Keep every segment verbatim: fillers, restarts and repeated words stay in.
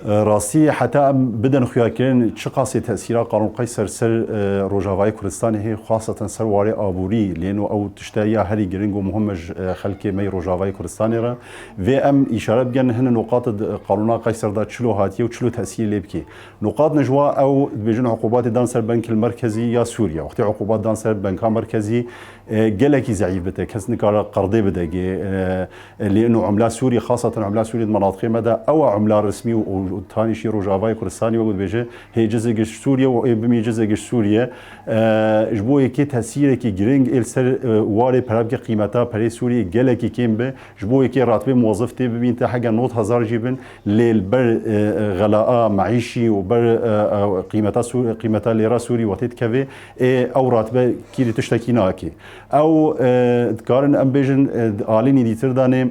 Rastî heta em bidin xuyakirin çiqasê tesîra Qanûn Qeyser ser, e, Rojavayê Kurdistanê hê, xaseten ser warê aborî, lê no ew tişte ya herî giring û muhim e ji, e, xelkê me yê Rojavayê Kurdistanê re. Vê em îşare bikin hin nuqat di Qanûna Qeyser de çilo hatiye û çilo tesîr lê bikê. Nuqat nejwa ew dibêjin uqubatê dan ser Benkil Merkezî ya Sûriye. Wextê uqubat dan ser Benka Merkezî, e, gelekî zeîf bite. Kes nikare qerdê bidegê. E, e, lê ino umla Sûrî, xaseten umla Sûrî di menatiqê me de, ew e umla resmî û, û, û tanî jî Rojavayê Kurdistanê wek dibêje, hê cizê giş Sûrî û ê bimî cizê giş Sûrî. E, ji bo yekê tesîrekî giring ê li ser, e, warê perabke qîmeta perê Sûrî gelekî kêm bi. Ji bo yekê ratibê muwezif tê bibîn te hege nod hezar jî bin, lê li ber, e, e, xelaa meîşî û ber, e, e, qîmeta Sû-, qîmeta lêra Sûrî wextê dikeve, ê ew ratibe kîrî tiştekî nake. Ew, e, dikarin em bêjin, e, alînî dîtir danê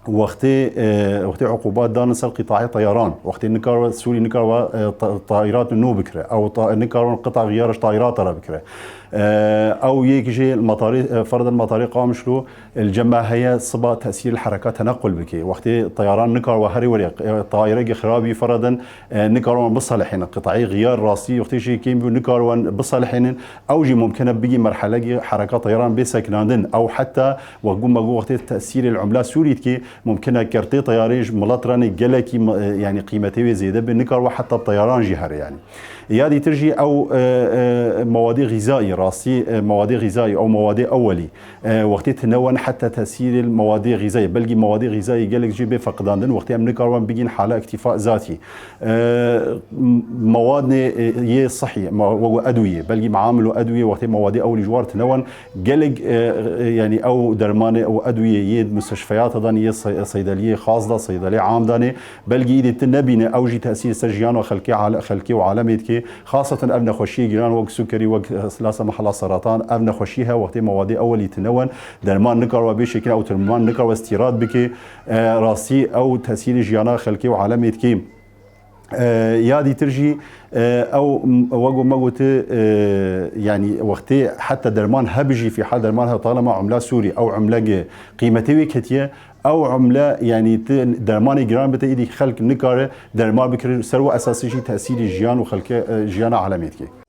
wextê, e, wextê uqubat dan ser qîtaê teyaran. Wextê nikar Sûrî nikar wa, e, ta-, tayrat nû bikire. Ew ta-, nikar wan qita xiyar ji tayrata re bikire. E, ew yek jê metarê, e, ferden metarê Qamişlo, e, li cem me heye siba tesîr li hereka tenequl bike. Wextê teyaran nikar wa herê werê, e, tayireke xirabî ferden, e, nikar wan biselihînin. Qitayê xiyar rastî wextê jê kêm bû, nikar wan biselihînin. Ew jî mumkin e bigî merhelekî hereka teyaran bê sekinandin. Ew heta wek gû me got wextê tesîrê li umla Sûrî dikê, mumkin e kertê teyarê ji milet re nê gelekî, e, yanî qîmetê wê zêde be, nikar wa heta teyaran jî here yanî. Ya dîtir jî ew, e, e, mewadê xîzayî, rastî, e, mewadê xîzayî, ew mewadê ewelî, e, wextê tine wan heta tesîrê li mewadê xîzayî, belkî mewadê xîzayî gelek jî bê feqidandin, wextê em nikar wan bigîn hala îktîfa zatî. E, m-, mewadnê, e, yê sihî, ma-, wek edwiyê, belkî meamil û edwiyê wextê mewadê ewlî ji war tine wan, gelek, e, e, yanî ew dermanê û edwiyê yê musteshfeyata danê, yê sey-, seydeliyê xas da, seydelê am danê, belkî îdî tu nebîne, ew jî tesîr ser jiyana xelkê, ale-, xelkê û alemê dike. Xaseten ev nexweşiyê giran wek sukerî, wek, e, la semaha la seratan, ev nexweşî he wextê mewadê ewelî tine wan, derman nikar wa bê şekil ew derman nikar wa îstîrad bike. E, rastî ew tesîrê jiyana xelkê û alemê dike. E, ya dîtir jî, e, ew m-, wek me gote, e, yanî wextê heta derman hebijî fîhal derman he talema umla Sûrî, ew umlege qîmetê wê ketiye, ew umle, yanî ti dermanê giran bite, îdî xelk nikare derman bikire, ser wa esasî jî tesîrî jiyan û xelke, e, jiyana alemê dike.